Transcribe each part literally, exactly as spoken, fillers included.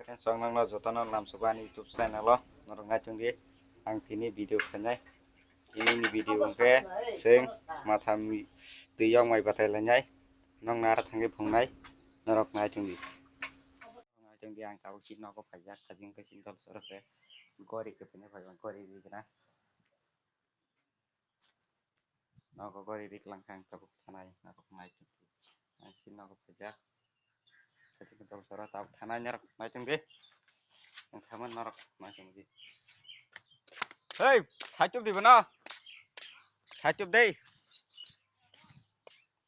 Friends, ang nokno jotono lamsoba ani YouTube channel o norok naitung di. Ang tini video khainai. Tini ni video hwnkhe chwng matham twi yokmai batai lainai. Nokno aro thangwi phungnai. Norok naitung di. Naitung di, ang tabuk si nogo phaijak, kajing khe sindol sorok khe gori khe phunai phaijak, gori ri gana. Nogo gori ri klang kang tabuk thanai, norok naitung di. Ang si nogo phaijak. Kajing khe dol sora tabuk thanai norok naitung di. Ang thaman norok naitung di. Hei, saichuk di bono. Saichuk dei.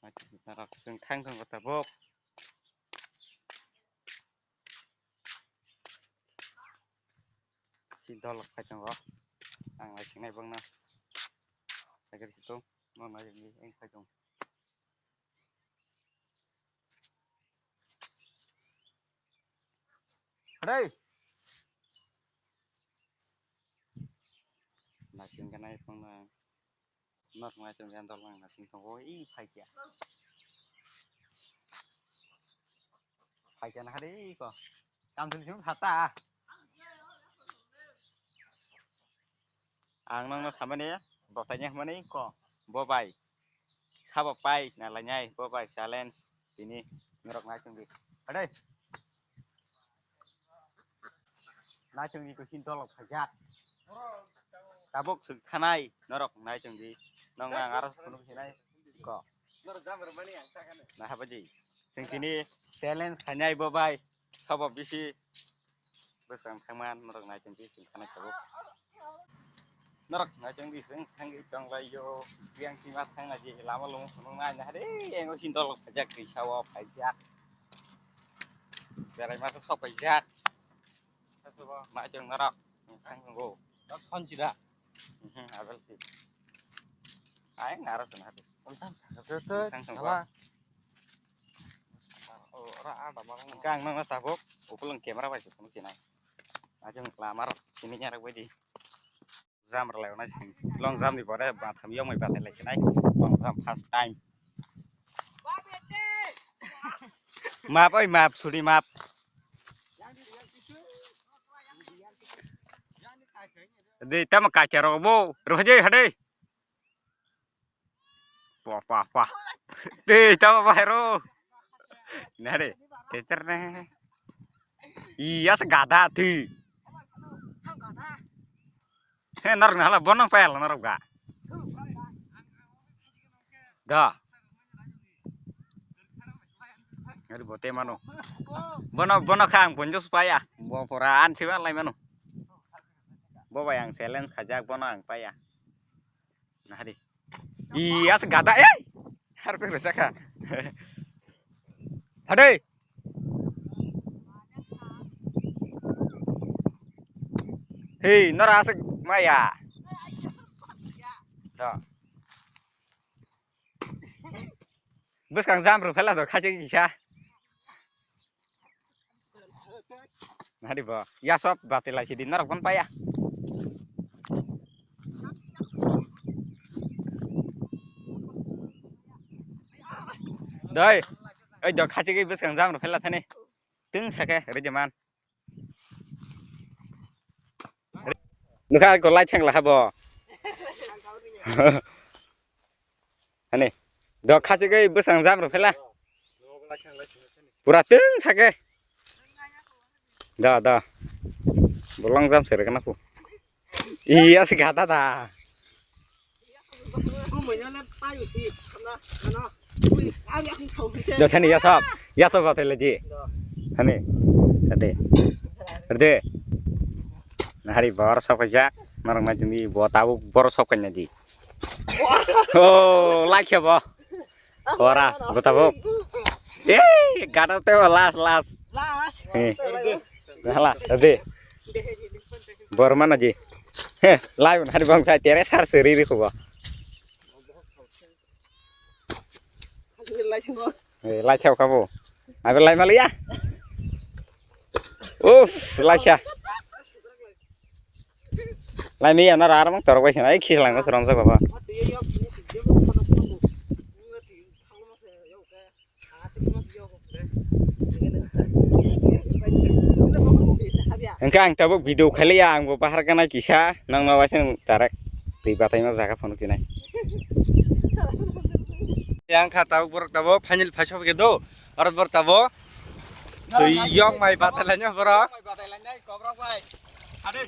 Naitung di norok chwng thang thang kota bok. Si dol khai tongo. Ang lai sinai bangna. Agri situng. Mo nai ni eng khai tong. Hei. Nasing kanai phone na. Nok ngai tong yang dol nang nasing tong. Oi, phai kya. Phai kya na hari ko. Kam tul sim khata. Ang nokno samani, botai ni hwnmani ko, bo bai. Sabo pai na lainai, bo bai challenge tini norok nai tong di. Adai. Nai tong di ko sin dolok phajak. Tabuk suk thanai norok nai tong di. Nong nang aro phunuk sinai ko. Na habaji. Sing tini challenge khainai bo bai. Sabo bisi bwsang thangma norok nai tong di sing thanai tabuk. Norok nai tong di sing thangwi tong lai yo. Yang sima thang na je lama lumo phunuk nai na hade. Yang o sin dolok phajak twi sao phaijak. Berai masa sok phaijak. Nai tong norok sing thang tong go. Khon chira. Mhm, abel si. Ai naro sana hade. Tang tang. Tang tang. Kang nang na tabuk, ukulung camera bai se phunuk sinai. Ajung lamar sini nyarak bai di. Jam rwlai onai sini. Long jam ni pore batham yong mai bathai lai sinai. Long jam first time. Map oi map, suri map. Di tamo kacha rok bo. Rohje hade. Pah, pah, pah. Tei, tamo bahai ro. Nare, teter ne. Iya, se gada, tei. He, norok nahala, bono payal, norok ga. Da. Ari bote mano. Bono, bono khang, ponjos paya. Bo pora an siwa lai mano. Bo bai ang challenge khajak, bono ang paya. Nahari. Iya, se gada, eh! Harpe besaka. Hade. Hei, nora asik maya. Da. Bwskang jam rw phela do khachi kisa. Nari bo, ya sob bati lai sidi norok bon paya. Doi, oi do khachi kisa bwskang jam rw phela thani. Teng sake, rejeman. Nukha ko lai thang laha bo. Ani. Do khachi gai bwsang jam rw phela. Pura teng thake. Da, da. Bolong jam sere kana pu. Iya se gada da. Jothani yasap, yasap batai lagi. Hani, ade, ade. Nahari bor sokajak, norok nai tini bo tabuk bor sokanya di. Oh, like ya bo. Ora, bo tabuk. Eh, gada te las las. Las. Eh. Hala, ade. Bor mana ji. He, lai hari bang sai tere sar seri ri khuba. Eh, lai khao kabo. Abi lai maliya. Uf, lai kha. Lai miya na rar mang torok bai khna, ai khilang mas rom sa baba. Khe ang tabuk video khailiya, ang bo bahar gana kisa, nang ma waisa nang tarak twi bataima jaga phano kinai. Yang kha tabuk borok tabuk final phai sop khe do, aro borok tabuk twi yong mai batai lainai borok.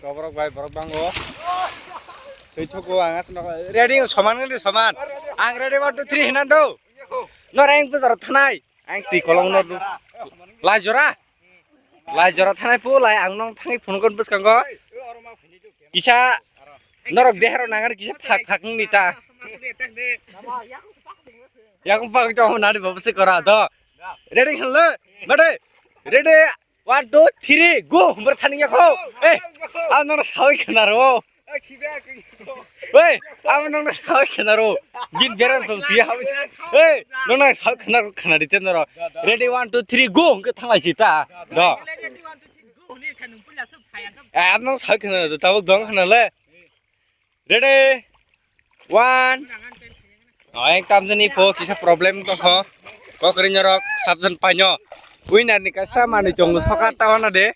Kobrok bai borok bango. Twi thuku ang asno ready soman ngi soman. Ang ready one two three hinan do. Noreng bujaro thanai. Ang twi kolong no lai jora. Lai jora thanai pu lai ang nong thangwi phone kon bwskango. Kisa norok dehero nangar kisa phak phak ni ta. Yakung pak jong nani babu se kora do. Ready khan le. Made. Ready. One two three go. Bar thani yakho. Eh. Ang nong sawi khana ro. Wei, abo nongno sawi khna ro. Bin beran tong tiya abo. Wei, nongno sawi khna ro khna di tenro. Ready one two three go. Hwnkhe thanglai si ta. Do. Eh, abo nong sawi khna ro tabuk dong khna le. Ready. One. Oh, ekdam jani pho kisa problem tong kho. Kokri nyorok sabjan painyo. Winner ni kaisa manwi chongo sokat ta wana de.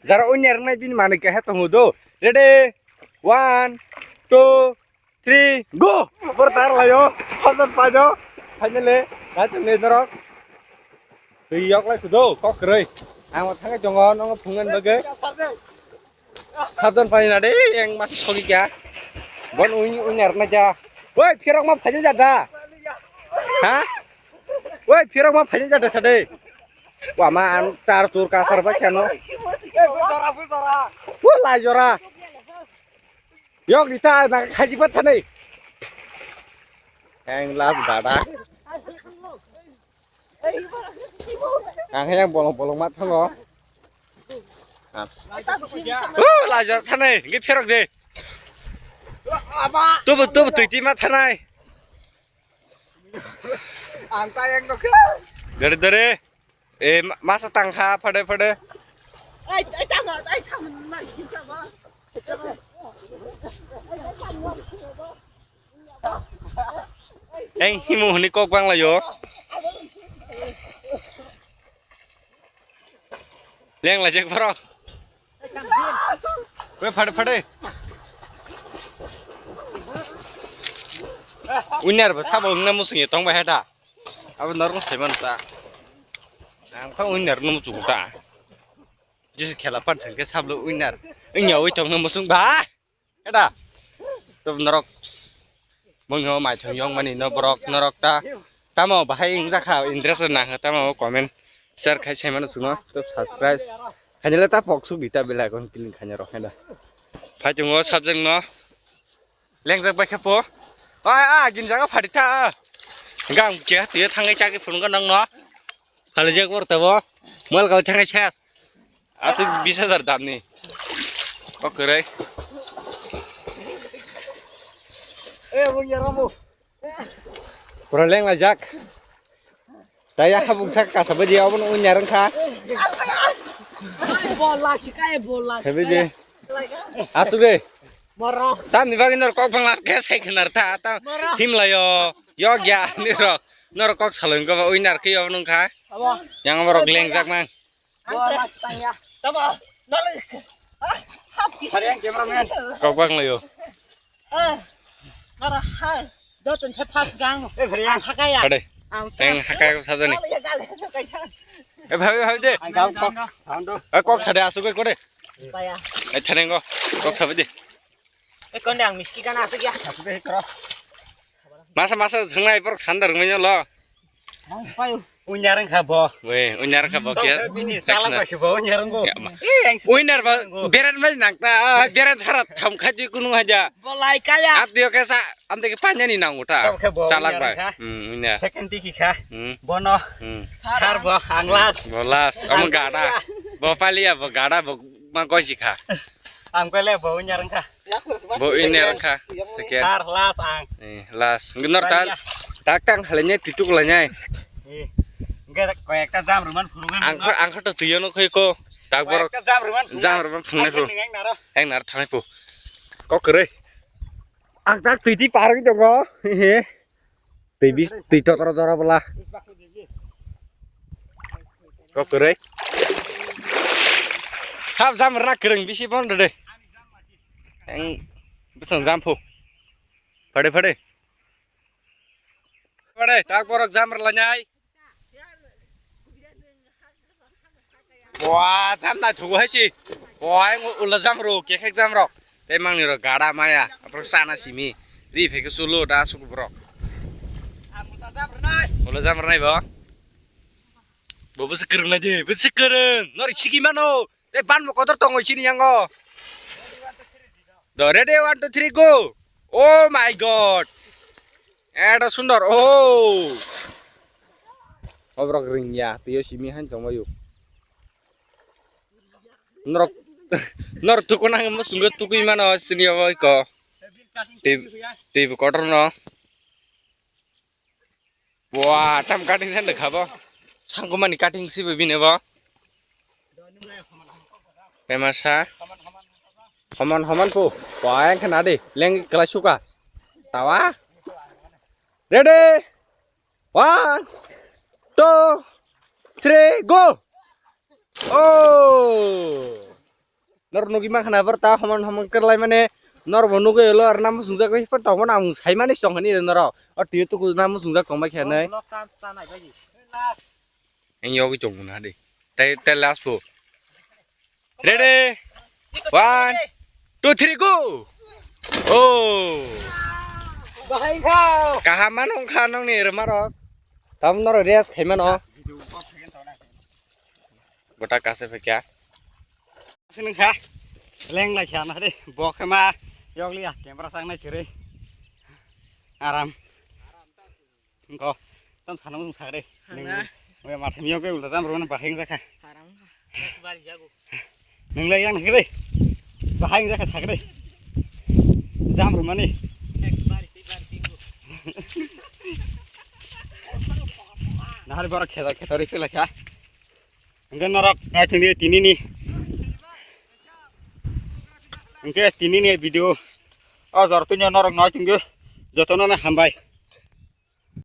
Jara winner nai bini manwi kaisa tongo do. Ready. One, two, three, go! Bor tar layo, sabjan pajo. Finally, na chwng ni norok. Twi yok lai kudo, kok kwrwi. Ang o thangwi tongo, nongo phungan bagwi. Sabjan pani na de, yang masa sogi kya. Bon uin, uin ar na kya. Woi, phirok ma phajil jada. Ha? Woi, phirok ma phajil jada sade. Wa ma ang tar tur ka sar ba kya no. Woi, lai jora. Yok di ta na khaji pathanai. Ang last gada. Ang yang bolong bolong mat thango. Uh, lajar thanai, ngi pherok de. Tubu tubu tui ti mat thanai. Ang ta yang dok. Dare dare. Eh, ma-, masa tangkha, phade, phade. Ai, ai, tama, ai, tama, na, tama. Eng himu hini kok bang layo. Leng lajek borok. Weh, phade, phade. Winner ba sabo wngna musung ye tong ba heta. Abo norok sai mano ta. Ang kha winner no muchungo ta. Jisi khela pan thangkhe sablo winner. Wngya wi tongno musung ba. Heta. To norok. Bongno mai thong yong mani no borok norok ta. Tamo bahai wngjakha interest nangkha tamo comment share khai sai mano chwngno. To subscribe. Khainile ta pok suk di ta bell icon click khaina rok heta. Phai chungo subject no. Lengjak bai khe po. A, a, gini jaga phari tha. Gang khe tiyo thangai chakhe phunukgo nokno. Khalijak bor tabo. Mobile kali thangai ses. Aswk bis hajar damni. Kok kwrwi. Eh, bung ya ramu. Pura leng lajak. Taya habung sak kasa baji abono unyar wngkha. Bola sikai bola. Sabi je. Asuk de. Moro. Tamni bagwi norok kok phang lak khe sai khnar tha. Ta himlayo. Yogya nirok. Norok kok salon ko unyar khe abono wngkha. Yang borok lengjak mang. Bola sitang ya. Tama. Nalo. Hari yang cameraman. Kok bang layo. Ah. Mara hai. Dotun se pas gang. Eh, hari yang. Hakaya. Kade. Ang Teng hakaya ko sabdani. Nalo ya gal. Eh, bhabi, bhabi de. Ang kok. Ang do. Eh, kok sade asu ko kode. Paya. Eh, thanengo. Kok sabi de. Eh, konde ang miski kana asu ya. Asu de kro. Masa masa jhangnai borok sandar rwmani lo. Unyar wngkha bo. We, unyar wngkha bo khe. Bini salak bai se bo unyar wngkho. Ya, ma. Eh, ang se Unyar ba, wngkho. Beren bai nang ta, ah, beren sara tham kha di kunu haja. Bo lai kaya. At dio khe sa, am de khe panya ni nang uta. Tam khe bo Salak unyar bai. Wngkha. Hmm, unyar. Second tiki kha. Hmm. Bono. Hmm. Thar bo, ang last. Bo last, omo Ang gada. Paliya. Bo paliya, bo gada, bo ma goi si kha. Ang kole bo unyar wngkha. Bo ini rangkha. Second. Tar last ang. Eh, last. Nor ta. Baliya. Tak tang halanya tituk lanya. Eh. Enggak koyekta jam ruman phunungan. Ang kho, ang kho to tuyo no khoi ko. Tak bor. Koyekta jam ruman phunungan. Jam ruman phunungan. Ang neng naro. Ang nar thanai po. Kok kere. Ang tak tui ti parwi tongo. He. Twi bis, twi totro jora bwla. Kok kwrwi. Hap jam rwna kwrwng bisi bono de. Ang bwswng jam phu. Phade phade. Phade tak borok jam rwlainai. Bua jam naithogo hai si. Bua ang ulo jam rw kekhek jam rok. Tei mangni rok gada maya. Aphuru sana simi. Ri pheke chulo da suku borok. Ulo jam rwnai bo. Bo bwswk kwrwng lai de, bwswk kwrwng. Nori sigi mano. Tei ban bo kotor tongo chini yango. Do ready, one, two, three, go. Oh my God. Eta sundor. Oh. Obrok ringya, tiyo simi han tongbayu. Norok, norok tukuna mo sunggo tukui mano sini obo iko. Tei, tei bo kotor no. Wah, tam cutting sen dekha bo. Sangkumani cutting si bini bo. Pemasa. Homan homan po. Wah, yang kena deh. Leng kelas suka. Tawa. Ready? One, two, three, go. Oh. Nor nugi makhana bar ta homan homan kerlai mane nor bo nugui lo ar nam sungjak bai par tong mani ang sai mani song hani noro o tiyo tuku nam sungjak tong bai khe nai. Ang yogi tong muna de. Tai tai last po. Ready? One, two, three, go. Oh. Bahai kha. Kaham mano kha nong ni rema rok. Tam noro rest khai mano. Gota kase phekya. Sini kha. Leng lai kha na re. Bo khe ma yog liya camera sang nai khere. Aram. Ko. Tam sana mung sagre. Hana. Oya matham yog ke ulta jam ro na bahing jakha. Haram kha. Bari jago. Nung lai yang khere. Bahing jakha sagre. Jam ro mani. Ek bari, ti bari, tingo. Nahar bara kheda kheda ri pela kha. Hingke norok naithok di tinini. Hingke tinini video o jor tuinyo norok naithok di jotono no hambai.